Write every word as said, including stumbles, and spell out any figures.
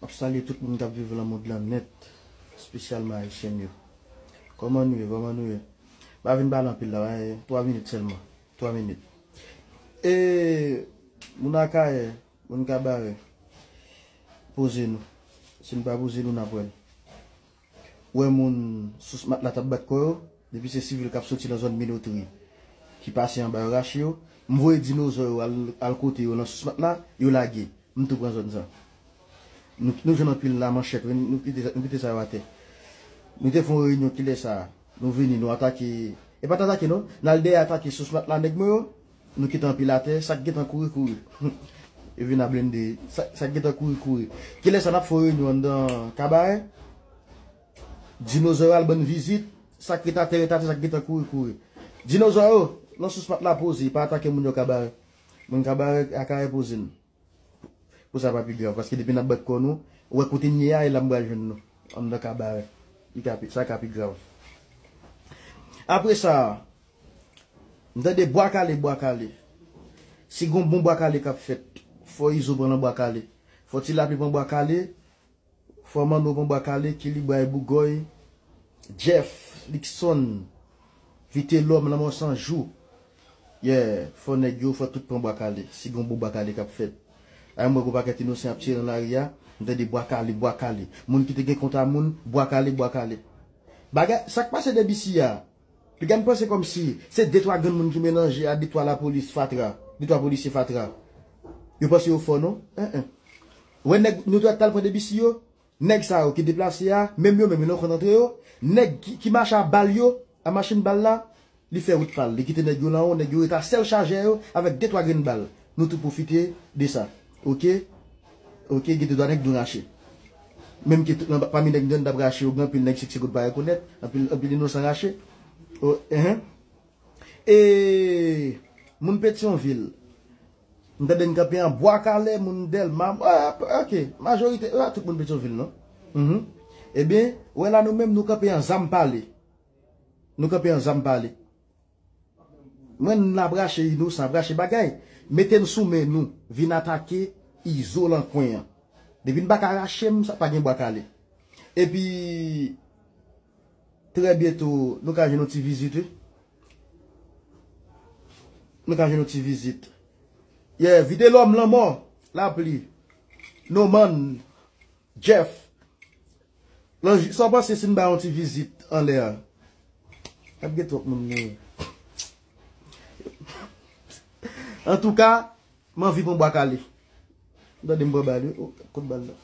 M ap salye tout moun k ap viv nan mond lan nèt, espesyalman Ayisyen yo. Kòman nou ye? Kòman nou ye? M pa vin pale anpil la, twa minit sèlman. Twa minit. E, moun Akayè, moun Kabarè, poze nou. Si n pa poze nou, n ap wè l. Ou wè moun sous matla t ap bat kò yo, depi se sivil k ap soti nan zòn Minotri, ki pase anba yo rache yo, m voye dinozò yo al, al kote yo nan sous matla, yo lage. M tou pran zòn sa. Nou, nou jwenn anpil la manchèt, wi, nou kite, nou kite sa yo atè. Nou te fè yon reyinyon kilè sa a. Nou vini, nou atake. E pa t atake non, n al dèyè atake sous matla nèg mwen yo. Nou kite anpil atè, sa k gentan kouri, kouri. Yo vin a blende, sa, sa k gentan kouri, kouri. Kilè sa n ap fè yon reyinyon anndan Kabarè? Dinozò yo al ban n vizit, sa k ret atè, ret atè, sa k gentan kouri, kouri. Dinozò yo, nan sous matla poze, pa atake moun yo Kabarè. Moun Kabarè, Akayè poze n. Pou sa pa pi grav, paske depi n ap bat kò nou, ou wè kote n ye a, e la m pral jwenn nou. Anndan Kabarè. Li ka pi, sa ka pi grav. Apre sa, m tande bwa kale, bwa kale. Si gon bon bwa kale k ap fèt, fò Izo pran nan bwa kale. Fò Ti Lapli pran bwa kale. Fò Manno pran bwa kale, Kilibray, Bougòy, Jeff, Likson, Vitelòm, Lanmò San Jou. Yeah, fò nèg yo, fò tout pran bwa kale. Si gon bon bwa kale k ap fèt. Ay, m wè gon pakèt inosan ap tire nan lari a, m tande bwa kale, bwa kale. Moun ki te gen kont a moun, bwa kale, bwa kale. Bagay, sa k pase de bisi a? Piga m panse kòmsi se de twa grenn moun ki melanje a de twa lapolis fatra, de twa polisye fatra. Yo panse yo fò non? En, en. Wè nèg nou t al pran de bisi yo, nèg sa yo ki deplase a, menm yo menm yo nan kont antre yo, nèg ki, ki mache a bal yo, a machin bal la, li fè wout pa l. Li kite nèg yo lan wo, nèg yo ret a sèl chajè yo avèk de twa grenn bal. Nou tou pwofite de sa. Oke? Oke, gen de twa nèg nou rache. Menm ke tout nan, pami nèg nou t ap rache yo, gen anpil nèg sik sik ou pa rekonèt, anpil, anpil inosan rache. O, enhen. E moun Petyonvil, m tande n kanpe an Bwa Kale, moun Dèlma, ah, oke, majorite, ah, tout moun Petyonvil, non? Mhm. Ebyen, wè la nou menm, nou kanpe an Zam Pale. Nou kanpe an Zam Pale. Mwen, n ap rache inosan, ap rache bagay. Mete n sou men nou, vin atake Izo lan kwen an. Depi n pa ka rache m, sa pa gen Bwa Kale. Epi, trè byento, nou ka jwenn yon ti vizit, wi. Nou ka jwenn yon ti vizit. Yeah, Vitelòm, Lanmò, Lapli, Noman, Jeff, Lanji, sa w panse si n bay yon ti vizit anlè a? Ap gen twòp moun nou ye. Antouka, m anvi pran Bwa Kale. Tande m pran bal, wi. Oh, kout bal la.